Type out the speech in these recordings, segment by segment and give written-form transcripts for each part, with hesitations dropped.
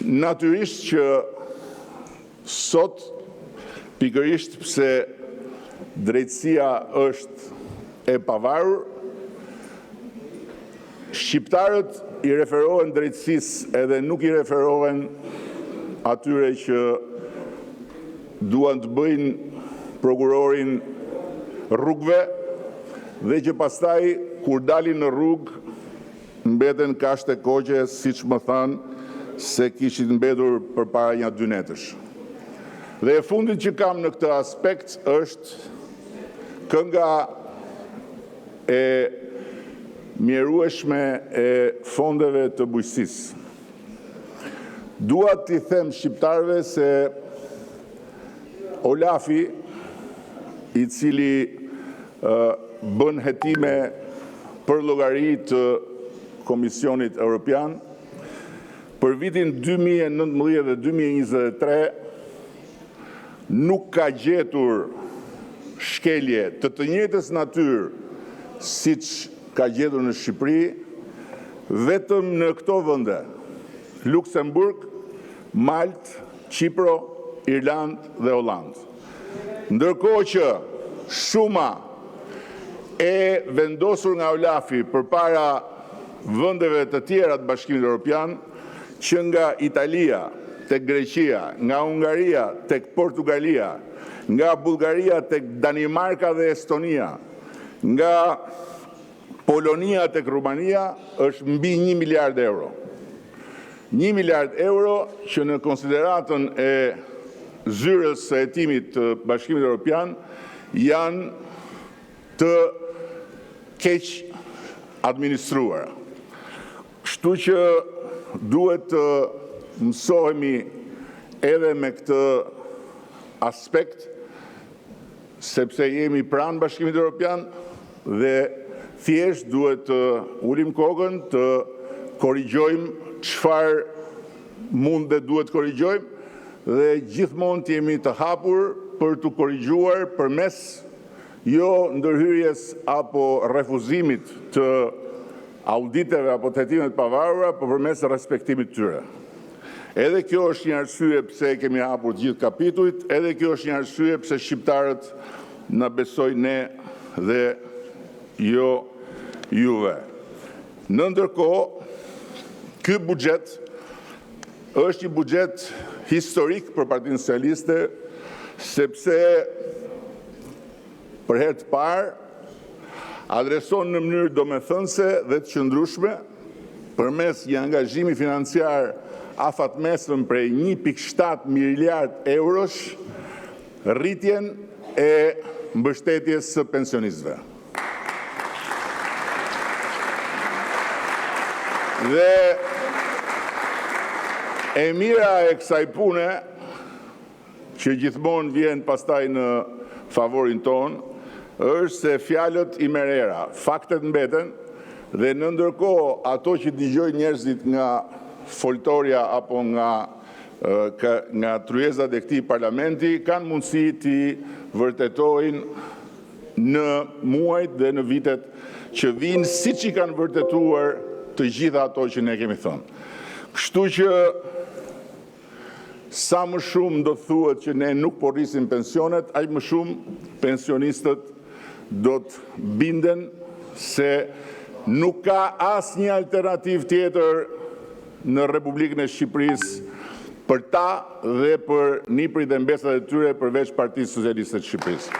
Natyrisht që sot, pikërisht pse drejtësia është e pavarur, shqiptarët i referohen drejtësisë edhe nuk i referohen atyre që duan të bëjnë prokurorin rrugëve dhe që pastaj, kur dalin në rrugë, mbeten kashtë e koqe, siç më thanë se kishit mbetur përpara nja dy netësh. Dhe e fundit që kam në këtë aspekt është kënga e mjerueshme e fondeve të bujqësisë. Dua t'u them shqiptarëve se OLAF-i, i cili bën hetime për llogari të Komisionit Europian, për vitin 2019 dhe 2023 nuk ka gjetur shkelje të të njëjtës natyrë, siç ka gjetur në Shqipëri, vetëm në këto vende: Luksemburg, Maltë, Qipro, Irlandë dhe Holandë. Ndërkohë që shuma e vendosur nga OLAF-i përpara vendeve të tjera të Bashkimit Europian, që nga Italia te Greqia, nga Hungaria te Portugalia, nga Bullgaria te Danimarka dhe Estonia, nga Polonia te Rumania, është mbi 1 miliard euro. 1 miliard euro që në konsideratën e zyrës së hetimit të Bashkimit Europian janë të keqadministruara. Kështu që duhet të mësohemi edhe me këtë aspekt, sepse jemi pranë Bashkimit Europian dhe thjesht duhet të ulim kokën, të korrigjojmë çfarë mund dhe duhet të korrigjojmë dhe gjithmonë të jemi të hapur për t'u korrigjuar përmes jo ndërhyrjes apo refuzimit të auditeve apo të hetimeve të pavarura, por përmes respektimit të tyre. Edhe kjo është një arsye pse i kemi hapur të gjithë kapitujt, edhe kjo është një arsye pse shqiptarët na besojnë ne dhe jo juve. Në ndërkohë, ky buxhet është një buxhet historik për Partinë Socialiste, sepse për herë të parë adreson në mënyrë domethënëse dhe të qëndrueshme, përmes një angazhimi financiar afatmesëm prej 1,7 miliardë eurosh, rritjen e mbështetjes së pensionistëve. Dhe e mira e kësaj pune, që gjithmonë vjen pastaj në favorin tonë, është se fjalët i merr era, faktet mbeten dhe në ndërkohë ato që dëgjojnë njerëzit nga foltorja apo nga tryezat e këtij Parlamenti kanë mundësi t'i vërtetojnë në muajt dhe në vitet që vijnë, siç i kanë vërtetuar të gjitha ato që ne kemi thënë. Kështu që sa më shumë do të thuhet që ne nuk po rrisim pensionet, aq më shumë pensionistët do të binden se nuk ka asnjë alternativë tjetër në Republikën e Shqipërisë për ta dhe për nipërit dhe mbesat e tyre, përveç Partisë Socialiste të Shqipërisë.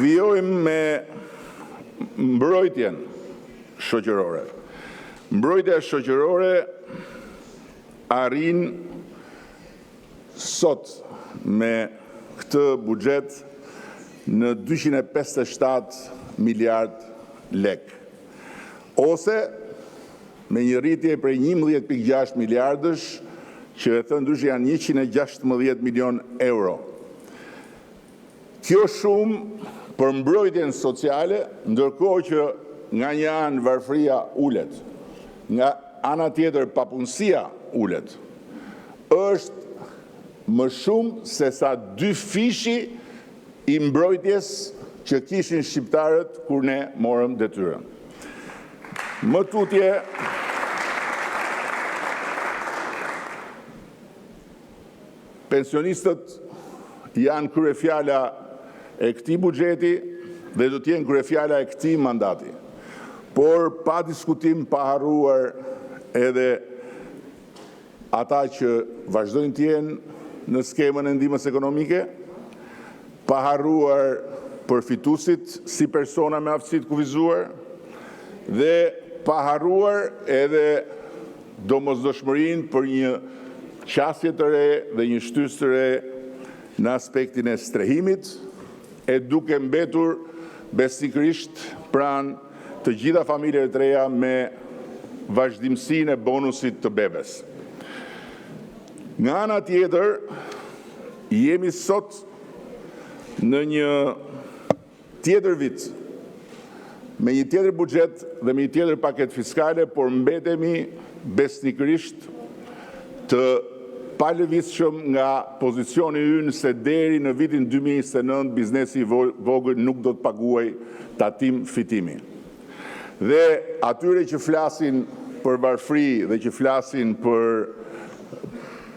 Vijojmë me mbrojtjen shoqërore. Mbrojtja shoqërore arrin sot me këtë buxhet në 257 miliardë lekë, ose me një rritje prej 11,6 miliardësh, që e thënë ndryshe janë 116 milionë euro. Kjo shumë për mbrojtjen sociale, ndërkohë që nga një anë varfëria ulet, nga ana tjetër papunësia ulet, është më shumë sesa dyfishi i mbrojtjes që kishin shqiptarët kur ne morëm detyrën. Më tutje, pensionistët janë kryefjala e këtij buxheti dhe do të jenë kryefjala e këtij mandati, por, pa diskutim, pa harruar edhe ata që vazhdojnë të jenë në skemën e ndihmës ekonomike, pa harruar përfituesit si persona me aftësi të kufizuara dhe pa harruar edhe domosdoshmërinë për një qasje të re dhe një shtysë të re në aspektin e strehimit, e duke mbetur besnikërisht pranë të gjitha familjeve të reja me vazhdimësinë e bonusit të bebes. Nga ana tjetër, jemi sot në një tjetër vit, me një tjetër buxhet dhe me një tjetër paketë fiskale, por mbetemi besnikërisht të palëvizshëm nga pozicioni ynë se deri në vitin 2029 biznesi i vogël nuk do të paguajë tatim fitimi. Dhe atyre që flasin për varfëri dhe që flasin për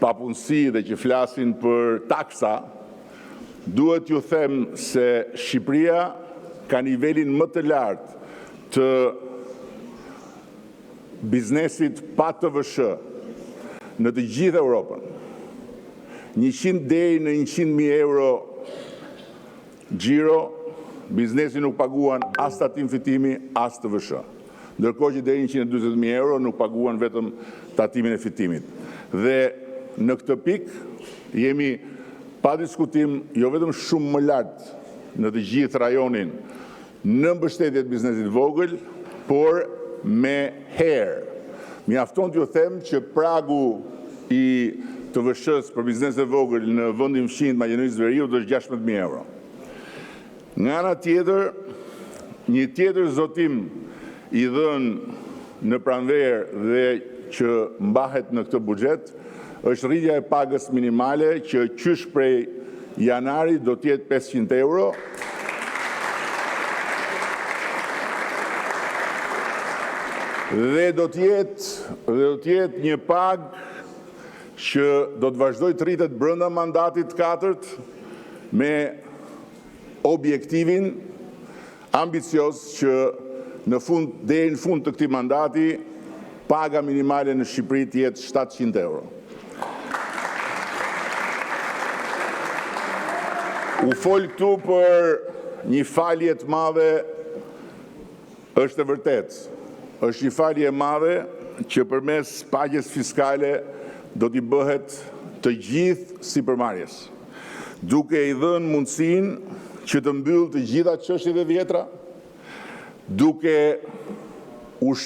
papunësi dhe që flasin për taksa, duhet t'ju them se Shqipëria ka nivelin më të lartë të biznesit pa TVSH në të gjithë Europën. 100 deri në 100 000 euro xhiro, biznesi nuk paguan as tatim fitimi, as TVSH, ndërkohë që deri në 140 000 euro nuk paguan vetëm tatimin e fitimit. Dhe në këtë pikë jemi pa diskutim jo vetëm shumë më lart në të gjithë rajonin në mbështetje të biznesit të vogël, por me herë. Mjafton t'ju them që pragu i TVSH-së për biznesin e vogël në vendin fqinj të Maqedonisë së Veriut është 16 000 euro. Nga ana tjetër, një tjetër zotim i dhënë në pranverë dhe që mbahet në këtë buxhet është rritja e pagës minimale, që qysh prej janarit do të jetë 500 euro. Dhe do të jetë dhe do të jetë një pagë që do të vazhdojë të rritet brenda mandatit të katërt me objektivin ambicioz që në fund deri në fund të këtij mandati paga minimale në Shqipëri të jetë 700 euro. U fol këtu për një falje të madhe, është e vërtetë, është një falje e madhe që përmes paqes fiskale do t'i bëhet të gjithë sipërmarrjes, duke i dhënë mundësinë që të mbyllë të gjitha çështjet e vjetra, duke u.